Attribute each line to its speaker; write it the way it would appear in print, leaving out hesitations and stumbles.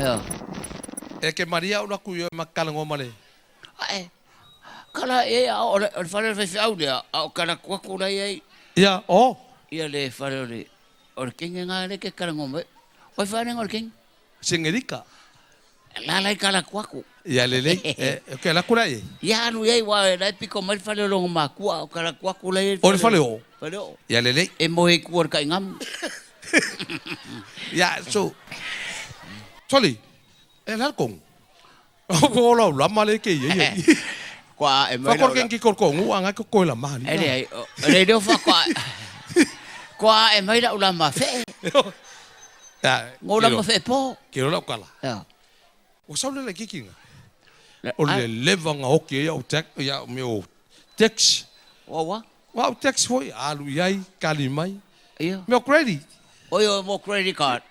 Speaker 1: Ia.
Speaker 2: E ke maria ula ku yo ma kala ngoma le.
Speaker 1: Ae, kala e a o le fale o le faifeau lea, a o kala kuaku la iai.
Speaker 2: Ia, o.
Speaker 1: Ia le fale o le o le kenge nga le ke kala ngoma. O fale ngo le kenge.
Speaker 2: Sengerika.
Speaker 1: La lai kala kuaku.
Speaker 2: Ia lelei. E ke la kula e.
Speaker 1: Ia alu iai wa e lai piko mai le fale o longa makua o kala kuaku la iai.
Speaker 2: O le fale o.
Speaker 1: Fale o.
Speaker 2: Ia lelei.
Speaker 1: E moe kua le kaingamu.
Speaker 2: Ia, so. Sorry. E la kong. O la la ma le ke ye.
Speaker 1: Kua e mai
Speaker 2: la. Fa ko ki ko ko ngu anga ko ko la ma ni.
Speaker 1: E le e le leo fa kua. Kua e mai la ula ma fe.
Speaker 2: Ya.
Speaker 1: Ngo la ma fe po.
Speaker 2: Ke la kala.
Speaker 1: Ya.
Speaker 2: O sa le kikinga. O le leva nga oki ia o tax ia me o tax.
Speaker 1: Wa wa.
Speaker 2: Wa o tax foi alu iai kali mai.
Speaker 1: Ia.
Speaker 2: Me o credit.
Speaker 1: Oi o mo credit card.